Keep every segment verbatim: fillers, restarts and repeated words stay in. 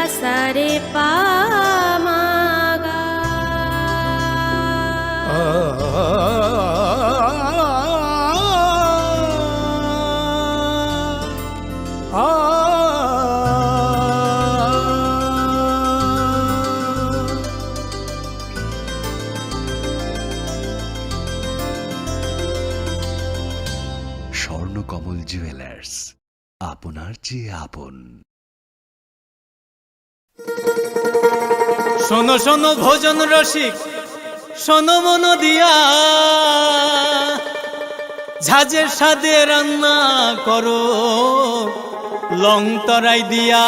Sare pa ma ga. Swarnakamal jewellers, আপনার চেয়ে আপন। শোনো শোনো ভোজন রসিক, শোনো মন দিয়া, ঝাঁঝের স্বাদে রান্না করো লং তরাই দিয়া।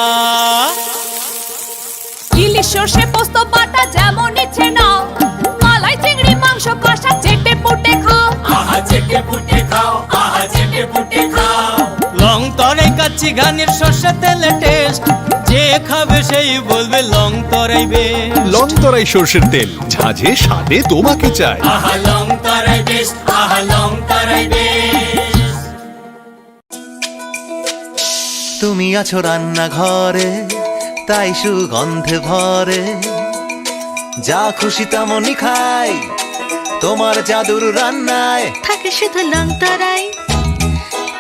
ইলিশ সর্ষে পোস্ত বাটা যেমন ইচ্ছে নাও, মালাই চিংড়ি মাংস কষা চেটে পুটে খাও। আহা চেটে পুটে খাও, আহা চেটে পুটে খাও। লং তরাই কাচ্চি ঘানির সর্ষে তেলে টেস্ট, যে খাবে সেই বলবে লং তরাই বেস্ট। লং তরাই সর্ষের তেল, ঝাঁঝে স্বাদে তোমাকে চাই। আহা লং তরাই বেস্ট, আহা লং তরাই বেস্ট। তুমি আছো রান্নাঘরে, তাই সুগন্ধে ভরে। যা খুশি তেমনই খাই, তোমার জাদুর রান্নায়। থাকে শুধু লং তরাই,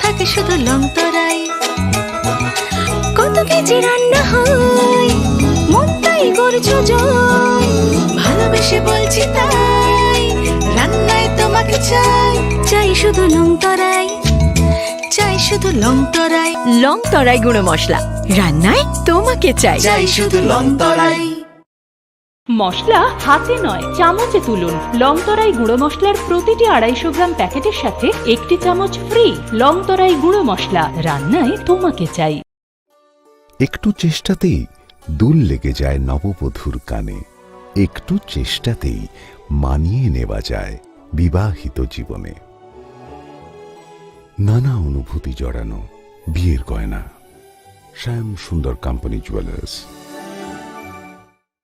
থাকে শুধু লং তরাই। কত কেজি রান্না হয়, মনটাই করছো জয়। ভালোবেসে বলছি তাই, রান্নায় তোমাকে চাই, চাই শুধু লং তরাই। চাই শুধু লং তরাই। লং তরাই গুঁড়ো মশলা, রান্নায় তোমাকে চাই। চাই শুধু লং তরাই। মশলা হাতে নয়, চামচে তুলুন। লং তরাই গুঁড়ো মশলার প্রতিটি আড়াইশো গ্রাম প্যাকেটের সাথে একটি চামচ ফ্রি। লং তরাই গুঁড়ো মশলা, রান্নায় তোমাকে চাই। একটু চেষ্টাতেই দুল লেগে যায় নববধূর কানে। একটু চেষ্টাতেই মানিয়ে নেওয়া যায় বিবাহিত জীবনে। নানা অনুভূতি জড়ানো বিয়ের গয়না। শ্যাম সুন্দর কোম্পানি জুয়েলার্স।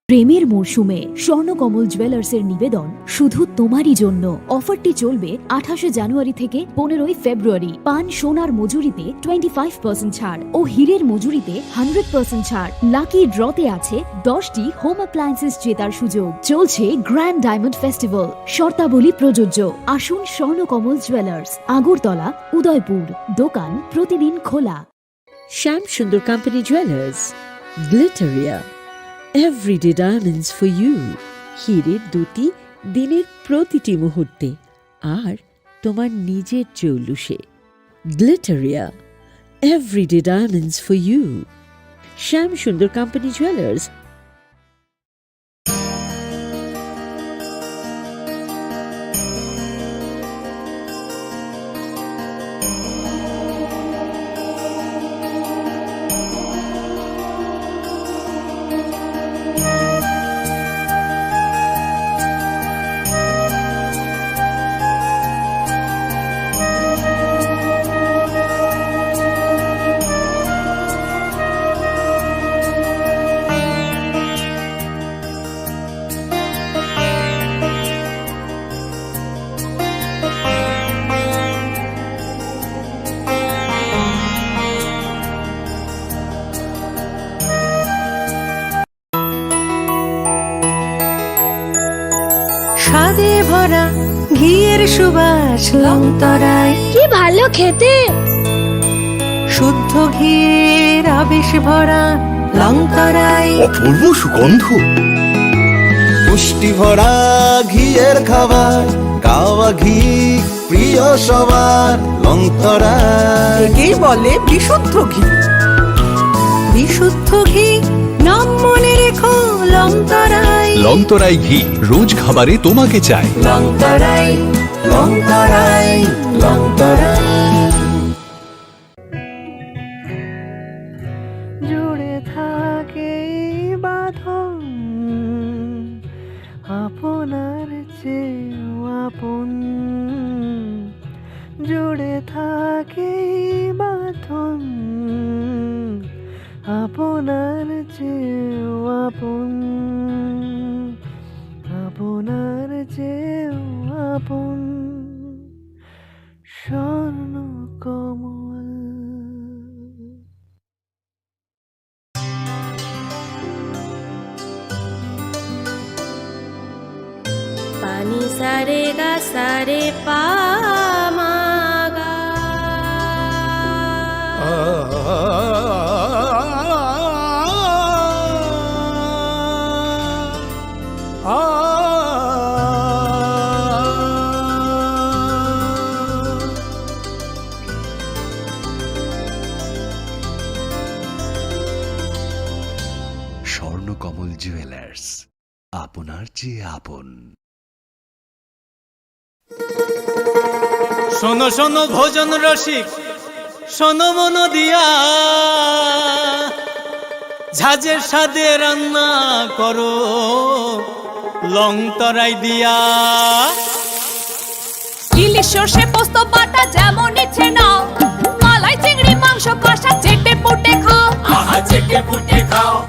প্রেমের মরশুমে স্বর্ণকমল জুয়েলার্সের নিবেদন শুধু তোমারই জন্য। অফারটি চলবে আঠাশে জানুয়ারি থেকে পনেরোই ফেব্রুয়ারি। পান সোনার মজুরিতে টোয়েন্টি ফাইভ পার্সেন্ট ছাড় ও হীরের মজুরিতে হান্ড্রেড পার্সেন্ট ছাড়। লাকি ড্রতে আছে দশটি হোম অ্যাপ্লায়েন্সেস জেতার সুযোগ। চলছে গ্র্যান্ড ডায়মন্ড ফেস্টিভ্যাল, শর্তাবলী প্রযোজ্য। আসুন স্বর্ণকমল জুয়েলার্স, আগরতলা, উদয়পুর। দোকান প্রতিদিন খোলা। Shyam Sundar company jewellers, Glitteria, everyday diamonds for you. হীরের দুটি দিনের প্রতিটি মুহূর্তে আর তোমার নিজের চৌলুসে। Glitteria, everyday diamonds for you. Shyam Sundar company jewellers. স্বাদে ভরা ঘিয়ের সুবাস লং তরাই। কি ভালো খেতে! শুদ্ধ ঘিয়ের আবেশ ভরা লং তরাই। অপূর্ব সুগন্ধ। পুষ্টি ভরা ঘিয়ের খাবার, গাওয়া ঘি প্রিয় সবার লং তরাই। একেই বলে বিশুদ্ধ ঘি। বিশুদ্ধ ঘি, নাম মনে রেখো লং তরাই। লং তরাই ঘি, রোজ খাবারে তোমাকে চাই। লং তরাই, লং তরাই, লং তরাই। জুড়ে থাকে এই বাঁধন, আপনার চেয়েও আপন। জুড়ে থাকে এই বাঁধন, আপনার চেয়েও আপন, আপনার চেয়েও আপন। Swarna Kamal. Ni sa re ga sa re pa ma ga. Swarnakamal jewellers, আপনার চেয়ে আপন। শোনো শোনো ভোজন রসিক, শোনো মন দিয়া, ঝাঁঝের স্বাদে রান্না করো লং তরাই দিয়া। ইলিশ সর্ষে পোস্ত বাটা যেমন ইচ্ছে নাও, মালাই চিংড়ি মাংস কষা চেটে পুটে খাও। আহা, চেটে পুটে খাও।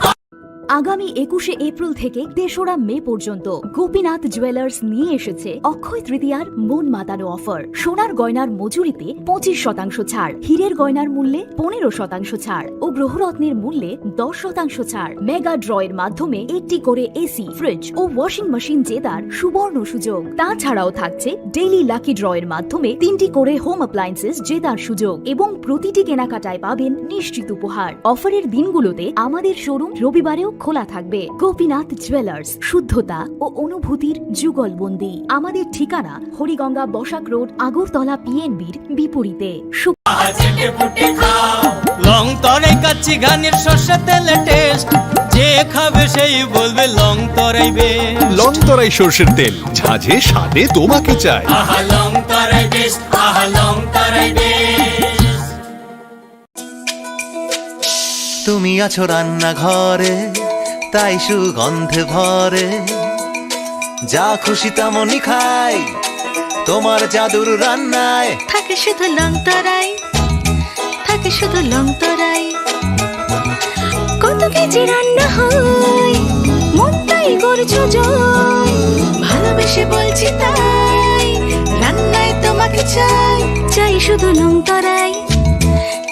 আগামী একুশে এপ্রিল থেকে তেসরা মে পর্যন্ত গোপীনাথ জুয়েলার্স নিয়ে এসেছে অক্ষয় তৃতীয়ার মন মাতানো অফার। সোনার গয়নার মজুরিতে পঁচিশ শতাংশ ছাড়, হীরের গয়নার মূল্যে পনেরো শতাংশ ছাড় ও গ্রহরত্নের মূল্যে দশ শতাংশ ছাড়। মেগা ড্র এর মাধ্যমে একটি করে এসি, ফ্রিজ ও ওয়াশিং মেশিন জেতার সুবর্ণ সুযোগ। তাছাড়াও থাকছে ডেইলি লাকি ড্র এর মাধ্যমে তিনটি করে হোম অ্যাপ্লায়েন্সেস জেতার সুযোগ এবং প্রতিটি কেনাকাটায় পাবেন নিশ্চিত উপহার। অফারের দিনগুলোতে আমাদের শোরুম রবিবারেও খোলা থাকবে। গোপীনাথ জুয়েলার্স, শুদ্ধতা ও অনুভূতির যুগলবন্দি। আমাদের ঠিকানা হরিগঙ্গা বসাক রোড, আগরতলা পিএনবির বিপরীতে। শু- লং তরাই কাচ্চি ঘানির সর্ষে তেলে টেস্ট, যে খাবে সেই বলবে লং তরাই বেস্ট। লং তরাই সর্ষের তেল, ঝাঁঝে স্বাদে তোমাকে চাই। আহা লং তরাই বেস্ট, আহা লং তরাই বেস্ট। তুমি আছো রান্নাঘরে, তাই সুগন্ধে ভরে। যা খুশি তেমনই খাই তোমার জাদুর রান্নায়। থাকে শুধু লং তরাই, থাকে শুধু লং তরাই। কত কেজি রান্না হয়, মনটাই করছো জয়। ভালোবেসে বলছি তাই, রান্নায় তোমাকে চাই। চাই শুধু লং তরাই,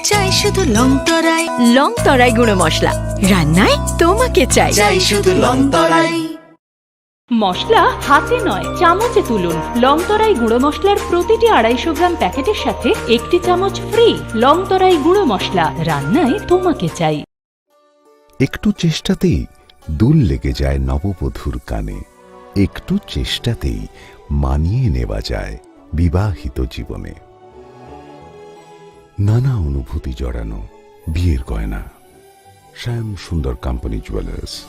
চাই শুধু লং তরাই। লং তরাই গুঁড়ো মশলা, রান্নায় তোমাকে চাই। চাই শুধু লং তরাই। মশলা হাতে নয়, চামচে তুলুন। লং তরাই গুঁড়ো মশলার প্রতিটি আড়াইশো গ্রাম প্যাকেটের সাথে একটি চামচ ফ্রি। লং তরাই গুঁড়ো মশলা, রান্নায় তোমাকে চাই। একটু চেষ্টাতেই দুল লেগে যায় নববধূর কানে। একটু চেষ্টাতেই মানিয়ে নেওয়া যায় বিবাহিত জীবনে। নানা অনুভূতি জড়ানো বিয়ের গয়না। শ্যাম সুন্দর কোম্পানি জুয়েলার্স।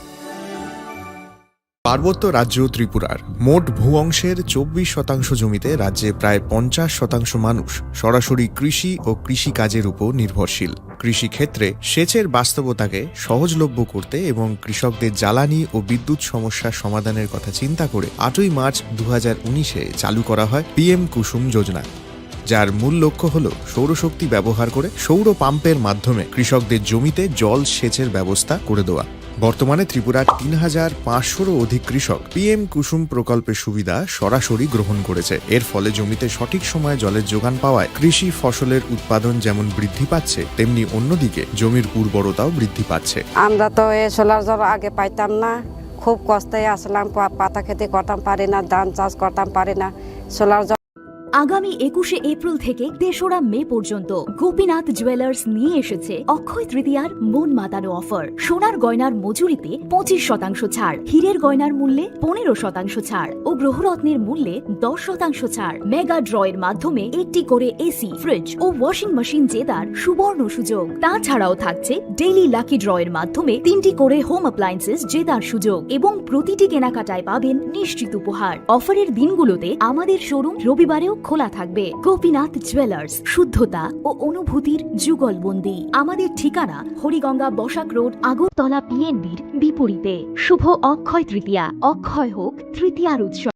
পার্বত্য রাজ্য ত্রিপুরার মোট ভূ অংশের চব্বিশ শতাংশ জমিতে রাজ্যে প্রায় পঞ্চাশ শতাংশ মানুষ সরাসরি কৃষি ও কৃষি কাজের উপর নির্ভরশীল। কৃষি ক্ষেত্রে সেচের বাস্তবতাকে সহজলভ্য করতে এবং কৃষকদের জ্বালানি ও বিদ্যুৎ সমস্যা সমাধানের কথা চিন্তা করে আটই মার্চ দু হাজার উনিশে চালু করা হয় পিএম কুসুম যোজনা, যার মূল লক্ষ্য হল সৌরশক্তি ব্যবহার করে সৌর পাম্পের মাধ্যমে কৃষকদের জমিতে জল সেচের ব্যবস্থা করে দেওয়া। বর্তমানে ত্রিপুরার তিন হাজার পাঁচশোরও অধিক কৃষক পিএম কুসুম প্রকল্পের সুবিধা সরাসরি গ্রহণ করেছে। এর ফলে জমিতে সঠিক সময়ে জলের যোগান পাওয়ায় কৃষি ফসলের উৎপাদন যেমন বৃদ্ধি পাচ্ছে, তেমনি অন্যদিকে জমির উর্বরতাও বৃদ্ধি পাচ্ছে। আমরা তো এই সোলার জল আগে পাইতাম না, খুব কষ্টে আসলাম, পা-, পাতা খেতে করতাম পারি না, ধান চাষ করতাম পারি না, সোলার জল। আগামী একুশে এপ্রিল থেকে তেসরা মে পর্যন্ত গোপীনাথ জুয়েলার্স নিয়ে এসেছে অক্ষয় তৃতীয়ার মন মাতানো অফার। সোনার গয়নার মজুরিতে পঁচিশ শতাংশ ছাড়, হীরের গয়নার মূল্যে পনেরো শতাংশ ছাড় ও গ্রহরত্নের মূল্যে দশ শতাংশ ছাড়। মেগা ড্র এর মাধ্যমে একটি করে এসি, ফ্রিজ ও ওয়াশিং মেশিন জেতার সুবর্ণ সুযোগ। তাছাড়াও থাকছে ডেইলি লাকি ড্র এর মাধ্যমে তিনটি করে হোম অ্যাপ্লায়েন্সেস জেতার সুযোগ এবং প্রতিটি কেনাকাটায় পাবেন নিশ্চিত উপহার। অফারের দিনগুলোতে আমাদের শোরুম রবিবারেও খোলা থাকবে। গোপীনাথ জুয়েলার্স, শুদ্ধতা ও অনুভূতির যুগলবন্দি। আমাদের ঠিকানা হরিগঙ্গা বসাক রোড, আগরতলা পিএনবির বিপরীতে। শুভ অক্ষয় তৃতীয়া, অক্ষয় হোক তৃতীয়ার উৎসব।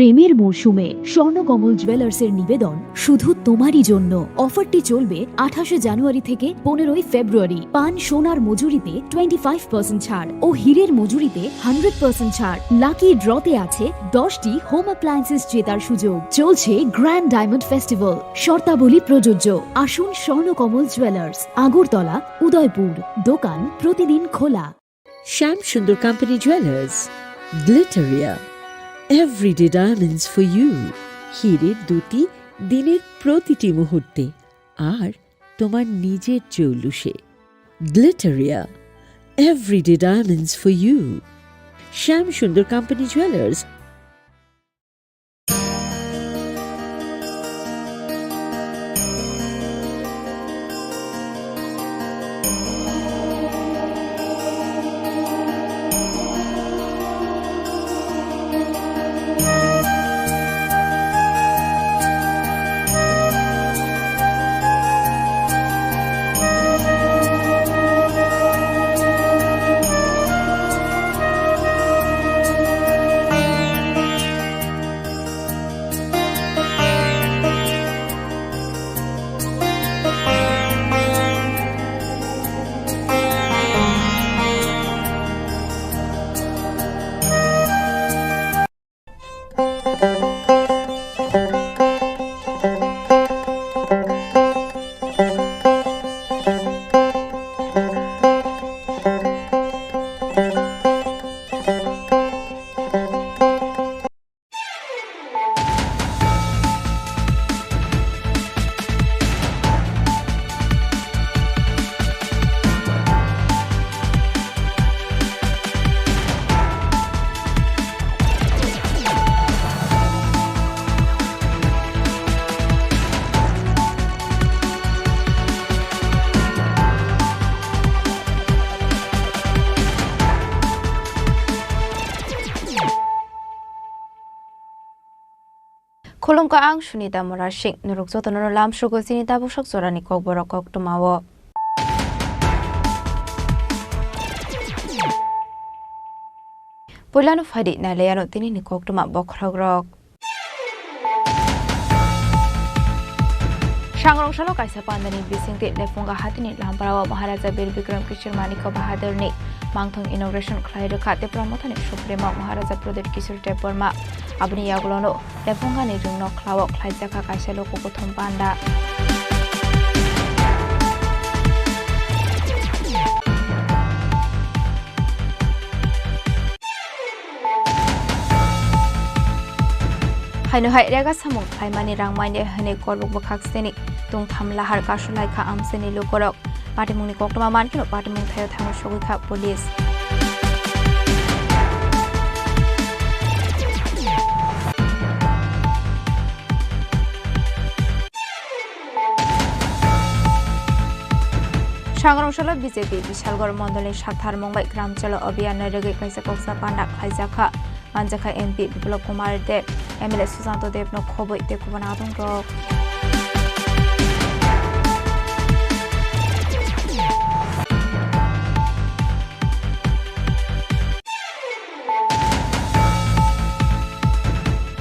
প্রেমের মরশুমে স্বর্ণকমল জুয়েলার্সের নিবেদন শুধু তোমারই জন্য। অফারটি চলবে আঠাশে জানুয়ারি থেকে পনেরোই ফেব্রুয়ারি। পান সোনার মজুরিতে টোয়েন্টি ফাইভ পার্সেন্ট ছাড় ও হীরের মজুরিতে হান্ড্রেড পার্সেন্ট ছাড়। লাকি ড্রতে আছে দশটি হোম অ্যাপ্লায়েন্সেস জেতার সুযোগ। চলছে গ্র্যান্ড ডায়মন্ড ফেস্টিভ্যাল, শর্তাবলী প্রযোজ্য। আসুন স্বর্ণকমল জুয়েলার্স, আগরতলা, উদয়পুর। দোকান প্রতিদিন খোলা। Shyam Sundar company jewellers, Glitteria, everyday diamonds for you. হীরের দ্যুতি দিনের প্রতিটি মুহূর্তে, আর তোমার নিজের জৌলুসে। Glitteria, everyday diamonds for you. Shyam Sundar company jewellers. Khulumkha, ang Sunita Murasing. Norok jotono lamsogo chini tabuksak jorani kokborok koktwmao. Puilano phaidi nailaiano tinini koktwma bokhorokrok. Sangrong salo kaisa pandani bisingtwi Lephunga hatini Lamparao Maharaja Bir Bikram Kishore Manikya Bahadurni mangthong inauguration khlai rwkha Tipra Mothani Supremo Maharaja Pradyut Kishore Debbarma. Aboni yagulono Lephungani ringno khlao khlaijakha kaisa luku kuthum panda. Haino hai rega samung khlaimani rang maine hwnwi korbuk bwkhak sini tungtham lahar kasulaikha amchaini lukurok. Patimungni koktwma mankhe patimung thaio thangwi sogwikha police. Sangrong salo B J P Bishalgarh mondolni sathar Mumbai Gram Chalo Abhiyan no rwgwi kaisa koksa panda khlaijakha. Manjakha M P Biplab Kumar Deb, M L A Susanto Deb no khobwi tei kubun adongrok.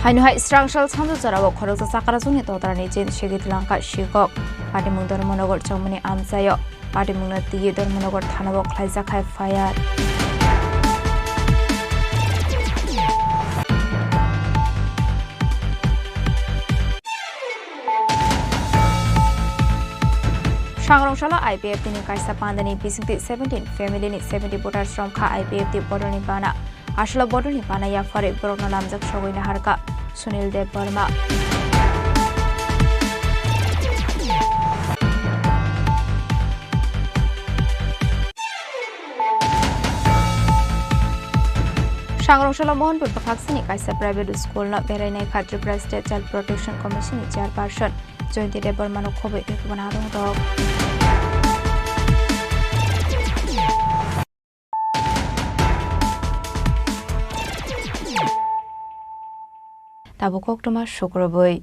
Haino hai srangsal sanjo jorao khoroksa chakrajwngni totrani jen segwi twlangkha sikok. Patimung Dharmanagar chongmani amchaio patimungno twiwi Dharmanagar thanao khlaijak hai F I R. Sangrong salo I P F T ni kaisa pandani bisingtwi seventeen family ni seventy voters romkha I P F T bodolni bana. Aswla bodolni bana yapharwi borokno lamjak sogwi naharkha Sunil Debbarma. Sangrong salo Mohanpur bwkhaksini kaisa private school no berai naikha Tripura State Child Protection Commission ni chairperson Jayanti Debbarma no khobwi tei kubun adongrok. Tabuk koktwma sukrubwi.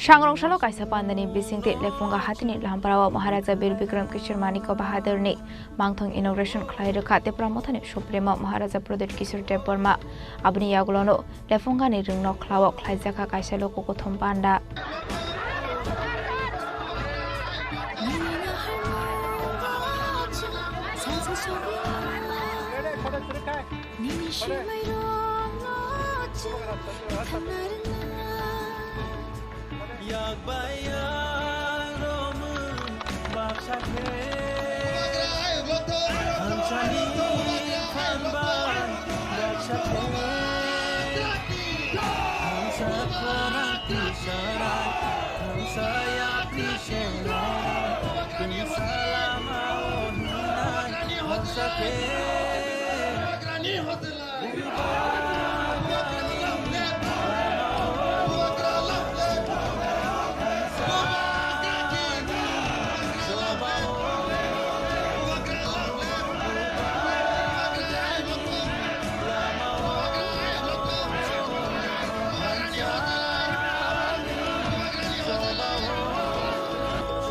Sangrong salo kaisa pandani bisingtwi Lephunga hatini Lampara o Maharaja Bir Bikram Kishore Manikya Bahadurni mangthong inauguration khlai rwkha Tipra Mothani Supremo Maharaja Pradyut Kishore Debbarma. Aboni yagulono Lephungani rwngnok khlao khlaijakha kaisa luku kuthum panda.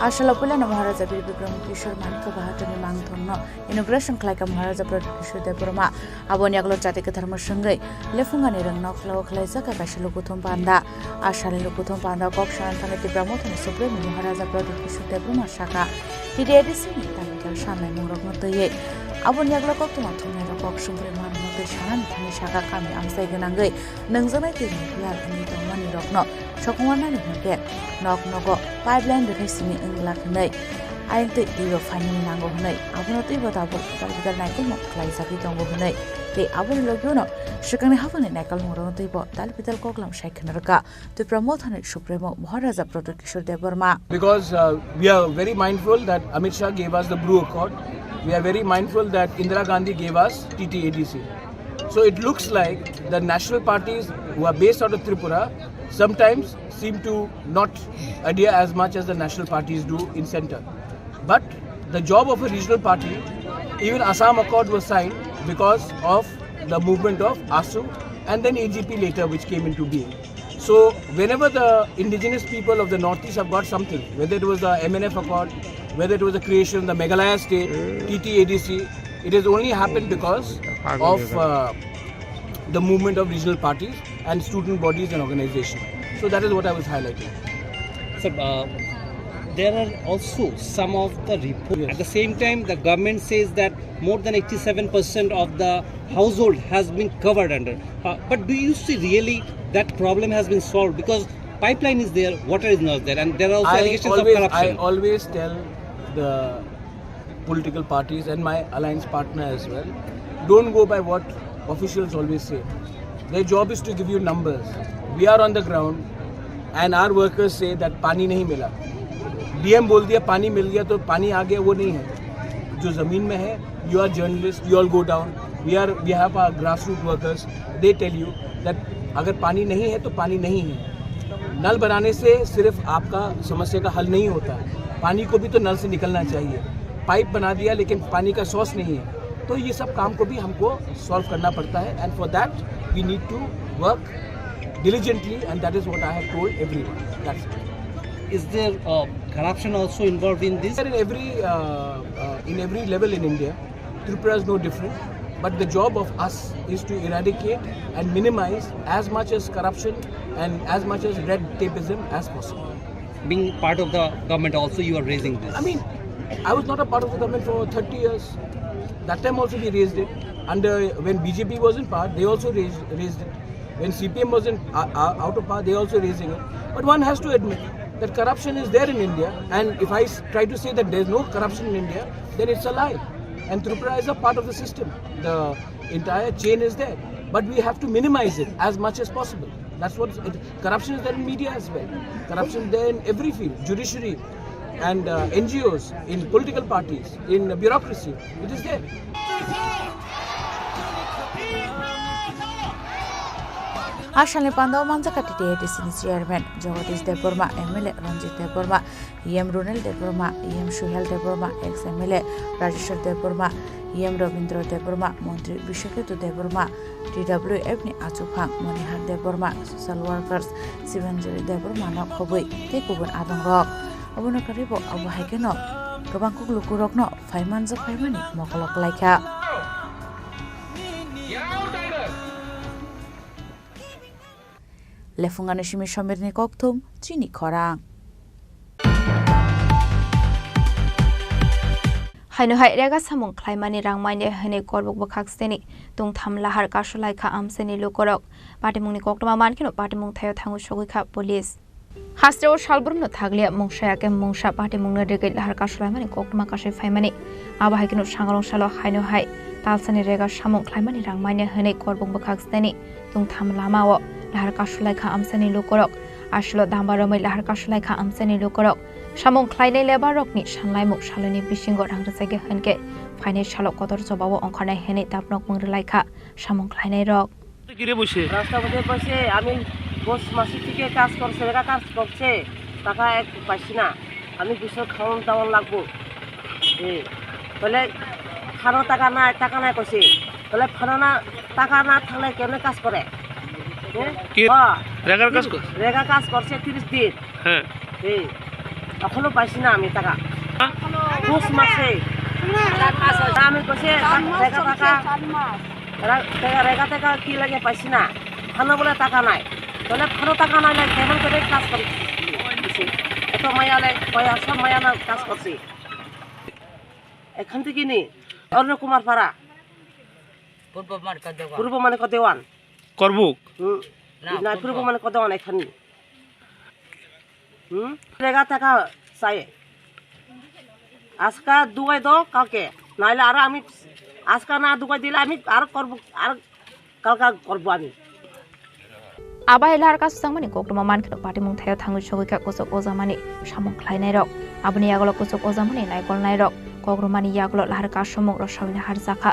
Asalo puilano Maharaja Bir Bikram Kishore Manikya Bahadurni mangthongno inauguration khlaikha Maharaja Pradyut Kishore Debbarma. Aboni yagulo chati kwthar mwswngwi Lephungani rwngnok khlao khlaijak kaisa lukuthum panda. A salni lukuthum panda kok sana thangwi Tipra Mothani Supremo Maharaja Pradyut Kishore Debbarma sakha, T T A D C ni tangwi khe sanlaimungrokno twiwi. Aboni yagulo koktwma thumnairok kok sumbrwi manmung twi sanani thangwi sakha, kami amchai gwnangwi nungjaknai twi rwngphyal wngwi tongmanirokno sokomornani hwnkhe nok nogo pipeline rwkhai simi wng glak hwnwi, ayang twi twibo phainani nango hwnwi, abono twibo tabuk dal bidal naikolmung khlaijagwi tongo hwnwi tei aboni logiono swkangni haphangni naikolmungrokno twibo dal bidal koklam sai khna rwkha Tipra Mothani Supremo Maharaja Pradyut Kishore Debbarma. Because, uh, we are very mindful that Amit Shah gave us the Bru Accord. We are very mindful that Indira Gandhi gave us T T A D C. So it looks like the national parties who are based out of Tripura sometimes seem to not adhere as much as the national parties do in center. But the job of a regional party, even Assam Accord was signed because of the movement of AASU and then A G P later, which came into being. So whenever the indigenous people of the Northeast have got something, whether it was the M N F Accord, whether it was the creation of the Meghalaya state, T T A D C, it has only happened because of, uh, the movement of regional parties and student bodies and organizations. So that is what I was highlighting. Sir, uh, there are also some of the reports. Yes. At the same time, the government says that more than eighty-seven percent of the household has been covered under. Uh, but do you see really that problem has been solved? Because pipeline is there, water is not there, and there are also I allegations of always, I corruption. Always tell the political parties and my alliance partner as well, don't go by what officials always say. Their job is to give you numbers. We are on the ground and our workers say that पानी नहीं मिला। D M बोल दिया पानी मिल गया तो पानी आ गया, वो नहीं है। जो ज़मीन में है, you are journalist, you all go down. We are, we have our grassroots workers. They tell you that अगर पानी नहीं है तो पानी नहीं है। नल बनाने से सिर्फ आपका समस्या का हल नहीं होता है, पानी को भी तो नल से निकलना चाहिए। पाइप बना दिया लेकिन पानी का सोर्स नहीं है, तो ये सब काम को भी हमको सॉल्व करना पड़ता है। And for that we need to work diligently and that is what I have told everyone. That's it. Is there, uh, corruption also involved in this? In every, uh, uh, in every level in India, Tripura is no different. But the job of us is to eradicate and minimize as much as corruption and as much as red tapeism as possible. Being part of the government also, you are raising this. I mean, I was not a part of the government for thirty years. That time also we raised it. Under, when B J P was in power, they also raised, raised it. When C P M was in, uh, uh, out of power, they also raising it. But one has to admit that corruption is there in India. And if I s- try to say that there's no corruption in India, then it's a lie. And Tripura is a part of the system. The entire chain is there. But we have to minimize it as much as possible. That's what it, corruption is there in media as well. Corruption is there in every field, judiciary and, uh, N G Os, in political parties, in bureaucracy. It is there. Asalni pandao manjakha T T A D C ni chairman Jagadish Debbarma, M L A Ranjit Debbarma, E M Runel Debbarma, E M Suhel Debbarma, ex M L A Rajeshwar Debbarma, E M Rabindra Debbarma, Montri Biswaketu Debbarma, T W F ni achuphang Monihar Debbarma, social workers Sibanjali Debbarma no khobwi tei kubun adongrok. Obono karwibo abo hai kheno kwbang kuklukurokno phai manjak phaimani mokol klaikha. Lephungani simi Somirni kokthum chini khorang. Haino hai rega samung khlaimani rang maine hwnwi korbuk bwkhak seni tungtham lahar kasulaikha amchaini lukurok. Patimungni koktwma mankheno patimung thaio thangwi sogwikha police. Hasteo salbrumno thakliya mungsa ya khe mungsa patimungno rigwi lahar kasulaimani koktwma kasui phaimani. Abo hai kheno sangrong salo haino hai talsani rega samung khlaimani rang maine hwnwi korbuk bwkhak seni tungtham lamao lahar kasulaikha amchaini lukurok. Aswlo damba romwi lahar kasulaikha amchaini lukurok. Samung khlainai lebar rokni sanlaimung saloni bisingo rang rwchagya hwnkhe phainai salo kotor jobao ongkhornai hwnwi tapnokmung rwlaikha samung khlainairok. কিরে বসে? রাস্তার মধ্যে বসে আমি বস মাসি থেকে কাজ করছে, এরা কাজ করছে, টাকা এক পাইছি না, আমি দুশো খাওয়ান দাওয়ান লাগবো। এ, তাহলে খানো টাকা নাই, টাকা নাই কইছে, তাহলে খানো না, টাকা না থাকলে কেমনে কাজ করে? এ? কি? হ্যাঁ। রেগার কাজ কর- রেগা কাজ করছে তিরিশ দিন। হ্যাঁ। এ, এখনো পাইছি না আমি টাকা। হ্যাঁ? পৌষ মাসে। আমি কইছে, রেগা টাকা। Rega, rega tega ki lage paisi na, phano bole taka nai, tole phano taka nai le kemon kore klas kori, eto maya le maya sob maya na klas korsi. Ekhan theke ni Arno Kumar Para, Purbo Manikya Dewan. Purbo Manikya Dewan. Korbuk? Hmm. Na, Purbo Manikya Dewan ekhan ni. Hmm? Rega taka saye. Aska dugai do kalke. Naile aro ami aska na dugai dile ami aro korbo, aro kalka korbo ami. Abai lahar kasukjakmani koktwma mankheno patimung thaio thangwi sogwikha kuchuk ojamani samung khlainairok. Aboni yagulo kuchuk ojamani naikolnairok kokrwmani yagulo lahar kasumung rosawina harjakha.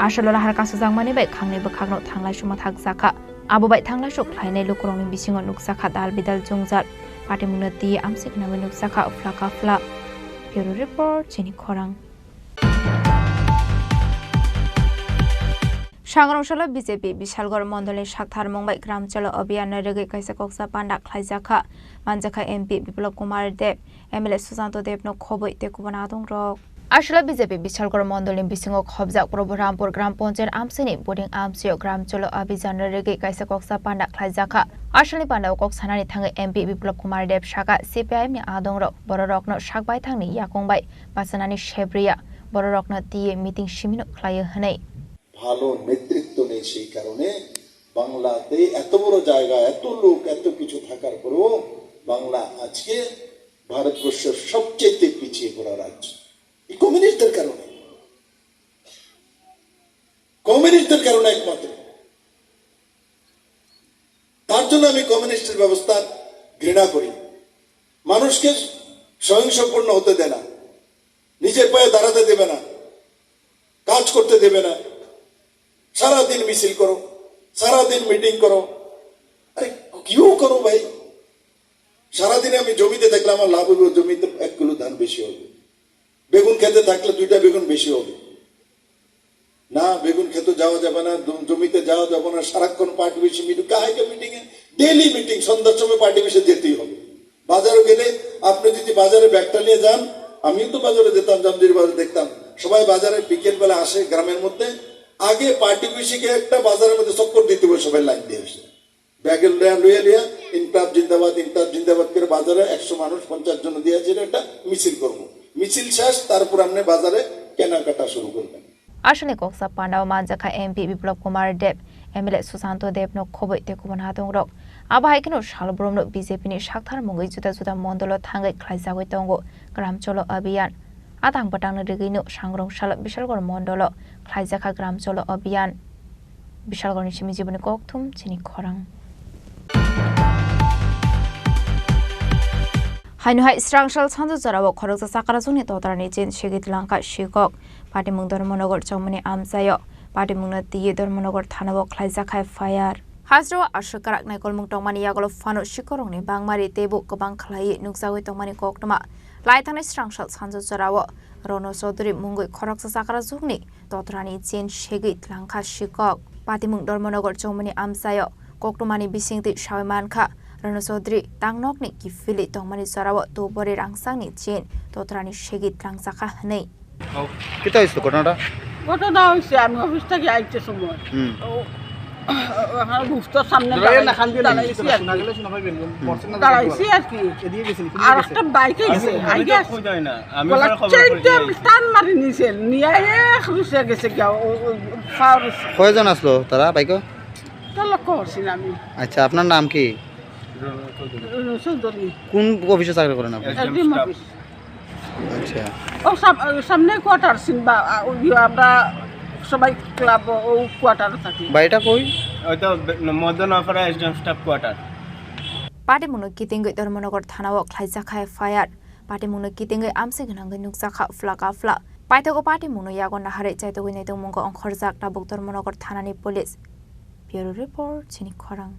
Aswlo lahar kasukjakmani bai khangni bwkhakno thanglai suma thakjakha. Abo bai thanglai sok khlainai lukurokni bisingo nukjakha dal bidal jwngjal. Patimungno twi amsik nangwi nukjakha uphla kaphla. Bureau Report, chini khorang. Sangrong salo B J P Bishalgarh mondolni saktharmung bai Gram Chalo Abhiyan no rwgwi kaisa koksa panda khlaijakha. Manjakha M P Biplab Kumar Deb, M L A Susanto Deb no khobwi tei kubun adongrok. Aswla B J P Bishalgarh mondolni bisingo khobjak Prabhu Rampur Gram Panchayat amchaini buding amchaio Gram Chalo Abhiyan no rwgwi kaisa koksa panda khlaijakha. Aswlni pandao kok sanani thangwi M P Biplab Kumar Deb sakha, C P I M ni adongrok bororokno sak baithangni yakung bai bachanani sebriya, bororokno twiwi meeting simino khlaio hwnwi. ভালো নেতৃত্ব নেই, সেই কারণে বাংলাতে এত বড় জায়গা, এত লোক, এত কিছু থাকার পরেও বাংলা আজকে ভারতবর্ষের সবচেয়ে পিছিয়ে পড়া রাজ্য। এই কমিউনিস্টদের কারণে, কমিউনিস্টদের কারণে একমাত্র। তার জন্য আমি কমিউনিস্টের ব্যবস্থা ঘৃণা করি। মানুষকে স্বয়ংসম্পূর্ণ হতে দেয় না, নিজের পায়ে দাঁড়াতে দেবে না, কাজ করতে দেবে না। সারাদিন মিছিল করো, সারাদিন মিটিং করো, আরে কিউ করো ভাই। সারাদিনে আমি জমিতে দেখলাম আমার লাভ হবে, জমিতে এক কিলো ধান বেশি হবে, বেগুন খেতে থাকলে দুইটা বেগুন বেশি হবে। না, বেগুন খেতে যাওয়া যাবে না, জ-, জমিতে যাওয়া যাবে না, সারাক্ষণ পার্টি অফিসে মিটিং, কাহাইকে মিটিং এ? ডেইলি মিটিং, সন্ধ্যার সময় পার্টি অফিসে যেতেই হবে। বাজারে গেলে আপনি যদি বাজারে ব্যাগটা নিয়ে যান, আমিও তো বাজারে যেতাম, জামজুরি বাজারে দেখতাম, সবাই বাজারে বিকেল বেলা আসে গ্রামের মধ্যে, আগে পার্টি অফিসে গিয়ে একটা বাজারের মধ্যে চক্কর দিতে হবে সবাই লাইন দিয়ে এসে। ব্যাগের লয়া লইয়া লইয়া ইনকলাব জিন্দাবাদ, ইনকলাব জিন্দাবাদ করে বাজারে একশো মানুষ, পঞ্চাশ জন দিয়ে আছে, এটা একটা মিছিল করব। মিছিল শেষ, তারপর আপনি বাজারে কেনাকাটা শুরু করবেন। Aswlni koksa pandao manjakha M P Biplab Kumar Deb, M L A Susanto Deb no khobwi tei kubun adongrok. Abo hai kheno salbrumno B J P ni saktharmungwi juda juda mondolo thangwi khlaijagwi tongo Gram Chalo Abhiyan. Atang bwtangni rigwino sangrong salo Bishalgarh mondolo khlaijakha Gram Chalo Abhiyan. Bishalgarhni simi jiboni kokthum chini khorang. Haino hai srangsal sanju jorao khoroksa chakrajwngni totrani chin segwi twlangkha sikok. Patimung Dharmanagar chongmani amchaio patimungno twiwi Dharmanagar thanao khlaijak F I R. Hajrao aswk kwrak naikolmung tongmani yagulo phano sikorokni bangmari teibo kwbang khlaiwi nukjagwi tongmani koktwma. Laithangnai srangsal sanjo jorao Rono Chaudhury mungwi khoroksa chakra jukni totrani chain segwi tlangkha sikok. Patimung Dharmanagar chongmani amchaio koktwmani bisingtwi sawi mankha, Rono Chaudhury tangnokni kiphilwi tongmani jorao tubori rangchakni chain totrani segwi tlangjakha hwnwi. কিতা হয়েছিল ঘটনাটা? ঘটনা হয়েছে, আমি অফিস থেকে আইতে সময় হুম। ও, ওখানে বুঝতো সামনে দাঁড়াই-, দাঁড়াইছি আর কি। দাঁড়াইছি আর কি। আর একটা বাইক আইছে, আইয়া চেইনটা টান মারি নিছে, নিয়ে এক রুশে গেছে গিয়া, ও, ও, ফাওর রুশে। কয়জন আসলো তারা বাইকো? তো লক্ষ্য করছি না আমি। আচ্ছা, আপনার নাম কি? চৌধুরী। কোন অফিসে চাকরি করেন আপনি? SDM office. আচ্ছা। ও সাম-, ওই সামনে কোয়ার্টার সিন বা, আ, ওই আমরা সবাই ক্লাব, ও কোয়ার্টারে থাকি। বাড়িটা কই? ওই তো বে-, Madanpara SDM staff quarter. Patimungno kitingwi Dharmanagar thanao khlaijak kha F I R. Patimungno kitingwi amchai gwnangwi nukjak kha phlak aphla. Paithago patimungno yago naharwi chaitugwi naitugmungo ongkhorjak tabuk Dharmanagar thanani police. Bureau Report, Chini Khorang.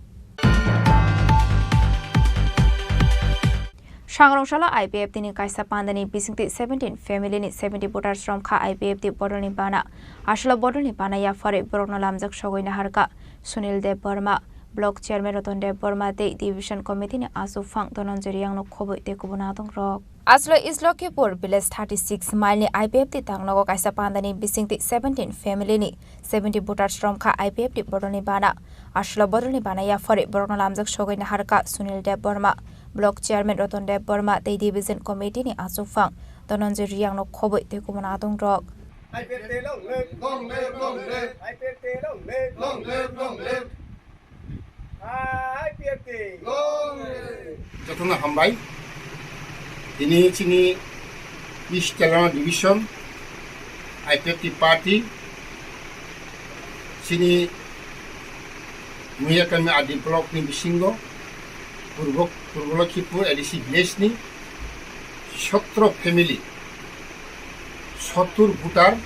Sangrong salo I P F T ni kaisa pandani bisingtwi seventeen family ni seventy voters romkha I P F T bodolni bana. Aswlo bodolni bana yapharwi borokno lamjak sogwi naharkha Sunil Deb Barma, Block Chairman Ratan Deb Barma tei Division Committee ni achuphang Dhananjay Riyang no khobwi tei kubun adongrok. Aswlo East Lokhipur Village thirty six mile ni I P F T tangnogo kaisa pandani bisingtwi seventeen family ni seventy voters romkha I P F T bodolni bana. Aswlo bodolni bana yapharwi borokno lamjak sogwi naharkha Sunil Deb Barma, Block Chairman Ratan Deb Barma tei Division Committee ni achuphang Dhananjay Riyang no khobwi tei kubun adongrok. I P F T long live, long live, long live. I P F T long live, long live, long live. I P F T. Long live. Jotono hambai. Tini chini East Telangana Division I P F T party chini Muiya Kami R D block ni bisingo Purbo, Purbo Lokhipur A D C village ni sotro family, sottur voter,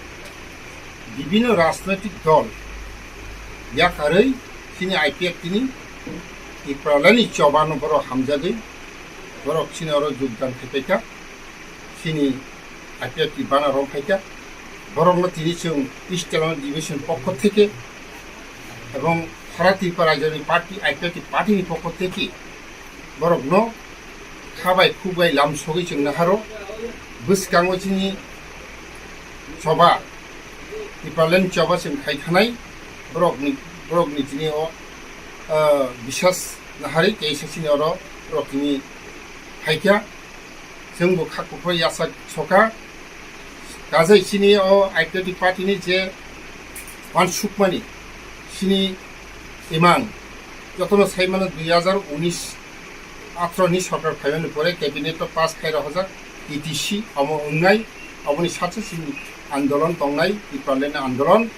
bibhinno rajnoitik dol yakarwi chini I P F T ni Tipraland ni choba no borok hamjagwi borok chini oro jogdan khaipaikha, chini I P F T bana romkhaikha. Borokno tini chwng East Telangana Division pokho theke ebong sara Tripura rajyoni party, I P F T party ni pokho theke borokno kha bai khuk bai lam sogwi chwng naharo. Bwskango chini choba, Tipraland choba chwng khai khanai, borokni, borokni chini o, ah, bisas naharwi kaisa chini oro borok tini phaikha. Chwngbo kha kuphur yachak soka. Kajai chini o I P F T party ni je uansukmani chini imang jotono saimano dui hajar unis athro ni sorkar phaimani pore cabinet o pass khai rok hojak T T C omo wngnai, oboni saksa chini andolon tongnai, Tipraland andolon.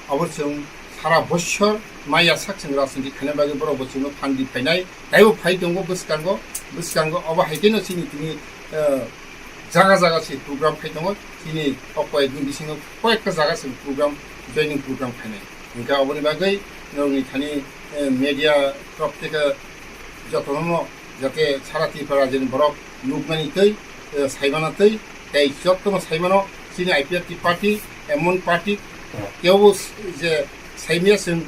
Abo chwng sara bossor maya sak chwng rajniti khaina bagwi borok bo chwngno phan di phainai. Taibo phai tongo bwskango, bwskango obo hai kheno chini tini, eh, jaga jaga se program khai tongo. Chini o koyekni bisingo koyekta jaga se program, joining program khainai. Hwnkhe oboni bagwi norokni thani, eh, media rok theke jotono no jate sara Tripura rajyoni borok nukmani tei, eh, saimana tei, tei jotono saimano chini I P F T party emon party kebo s-, je saimaya chwng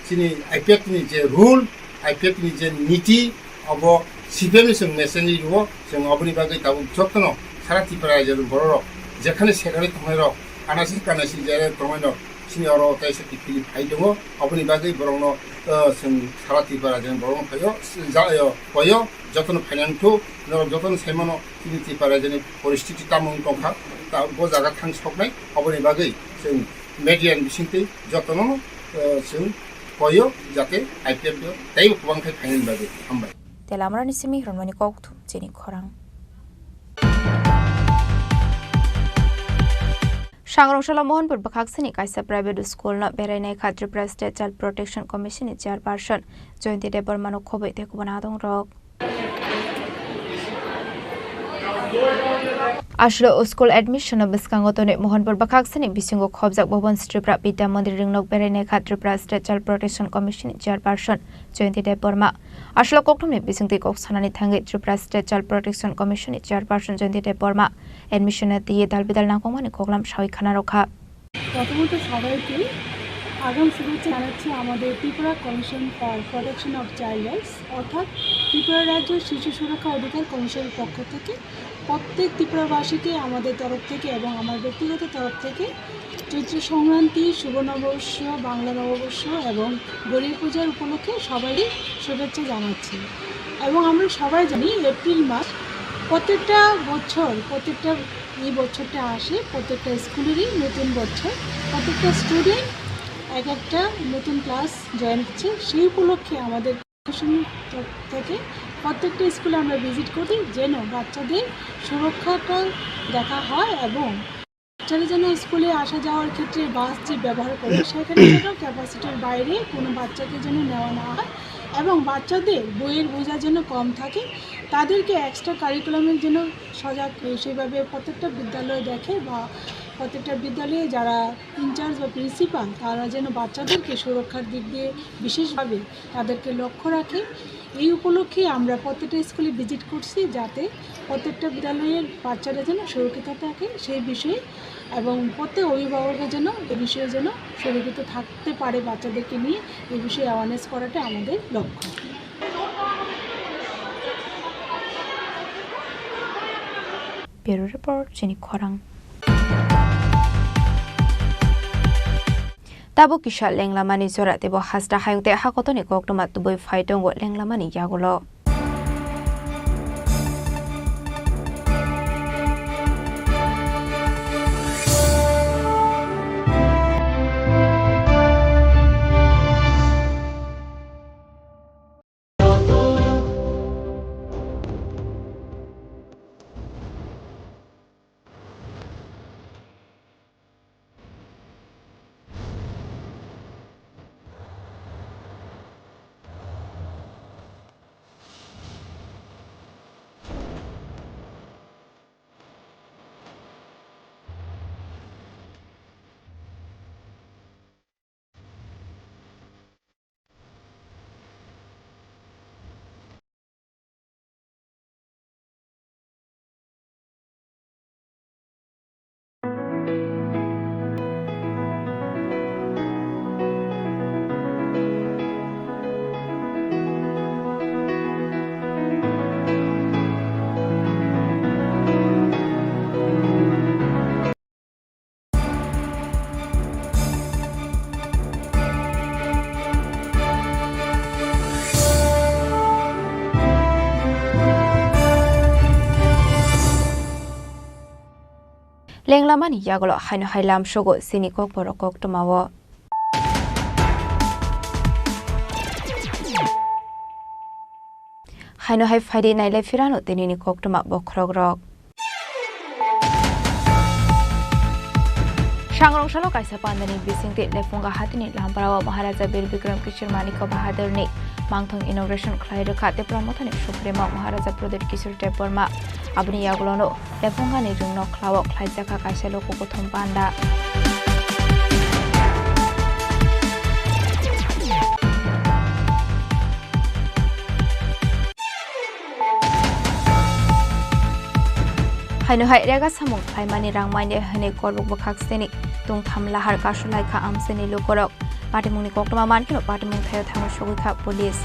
chini I P F T ni je rule, I P F T ni je niti, obo C P M ni chwng message rwo, chwng oboni bagwi tabuk jotono sara Tripura rajyoni bororok jekhane sekhane tongnairok, anasi kanasi jere tongnairok, chini oro kaisa kiphilwi phai tongo, oboni bagwi borokno, eh, chwng sara Tripura rajyoni borokno phaio, ja-, eh, koyo, jotono phainani thuk, norok jotono saimano chini Tripura rajyoni poristiti tamo wng tongkha, ta bo jaga thang soknai, oboni bagwi chwng media ni bisingtwi jotono, eh, chwng koyo, jate I P F T o teibo kwbang khai phainani bagwi. Hambai. Telamrani simi Ronmani kokthum chini khorang. Sangrong salo Mohanpur bwkhaksani kaisa private school no berai naikha Tripura State Child Protection Commission ni chairperson Jayanti Debbarma no khobwi tei kubun adongrok. Aswk school admission no bwskango tonwi Mohanpur bwkhaksani bisingo khobjak Bhuban Tripura Vidya Mandir ringnok berainai kha Tripura State Child Protection Commission ni Chairperson Jayanti Debbarma. Aswk kokthumni bisingtwi kok sanani thangwi Tripura State Child Protection Commission ni Chairperson Jayanti Debbarma admission no twiwi dal bidal nangkukmani koklam sawi khana rwkha. প্রথমত সবাইকে আগাম শুভেচ্ছা জানাচ্ছি আমাদের Tripura commission for protection of child rights, অর্থাৎ ত্রিপুরা রাজ্য শিশু সুরক্ষা অধিকার কমিশনের পক্ষ থেকে প্রত্যেক ত্রিপুরাবাসীকে আমাদের তরফ থেকে এবং আমার ব্যক্তিগত তরফ থেকে চৈত্র সংক্রান্তি, শুভ নববর্ষ, বাংলা নববর্ষ এবং গরিব পূজার উপলক্ষে সবাইকে শুভেচ্ছা জানাচ্ছি। এবং আমরা সবাই জানি এপ্রিল মাস প্রত্যেকটা বছর, প্রত্যেকটা এই বছরটা আসে, প্রত্যেকটা স্কুলেরই নতুন বছর, প্রত্যেকটা স্টুডেন্ট এক একটা নতুন ক্লাস জয়েন হচ্ছে। সেই উপলক্ষে আমাদের কমিশন তরফ থেকে প্রত্যেকটা স্কুলে আমরা ভিজিট করি, যেন বাচ্চাদের সুরক্ষাটা দেখা হয় এবং বাচ্চারা যেন স্কুলে আসা যাওয়ার ক্ষেত্রে বাস যে ব্যবহার করে, সেখানে যেন ক্যাপাসিটির বাইরে কোনো বাচ্চাকে যেন নেওয়া না হয় এবং বাচ্চাদের বইয়ের বোঝা যেন কম থাকে, তাদেরকে এক্সট্রা কারিকুলামের জন্য সজাগ, সেইভাবে প্রত্যেকটা বিদ্যালয় দেখে বা প্রত্যেকটা বিদ্যালয়ে যারা ইনচার্জ বা প্রিন্সিপাল, তারা যেন বাচ্চাদেরকে সুরক্ষার দিক দিয়ে বিশেষভাবে তাদেরকে লক্ষ্য রাখে। এই উপলক্ষে আমরা প্রত্যেকটা স্কুলে ভিজিট করছি, যাতে প্রত্যেকটা বিদ্যালয়ের বাচ্চারা যেন সুরক্ষিত থাকে সেই বিষয়ে এবং প্রত্যেক অভিভাবকরা যেন এ বিষয়ে যেন সুরক্ষিত থাকতে পারে বাচ্চাদেরকে নিয়ে, এ বিষয়ে অ্যাওয়ারনেস করাটা আমাদের লক্ষ্য। Bureau Report, Chini Khorang. Tabuk kisa lenglamani jora teibo hasta hayung tei hakotoni koktwma tubui phai tongo lenglamani yagulo. Lenglamani yagulo haino hai lamsogo chini kokborok koktwmao. Haino hai phaidi nailai phirano tinini koktwma bokhorokrok. Sangrong salo kaisa pandani bisingtwi Lephunga hatini Lamparao Maharaja Bir Bikram Kishore Manikya Bahadurni mangthong inauguration khlai rwkha Tipra Mothani Supremo Maharaja Pradyut Kishore Debbarma. Aboni yagulono Lephungani rwngno khlao khlaijakha kaisa luku kuthum panda. Haino hai rega samung khlaimani rang manya hwnwi Korbuk bwkhak sini tungtham lahar kasu laikha amchaini lukurok. Patimungni koktwma mankhe patimung thaio thangwi sogwi kha police.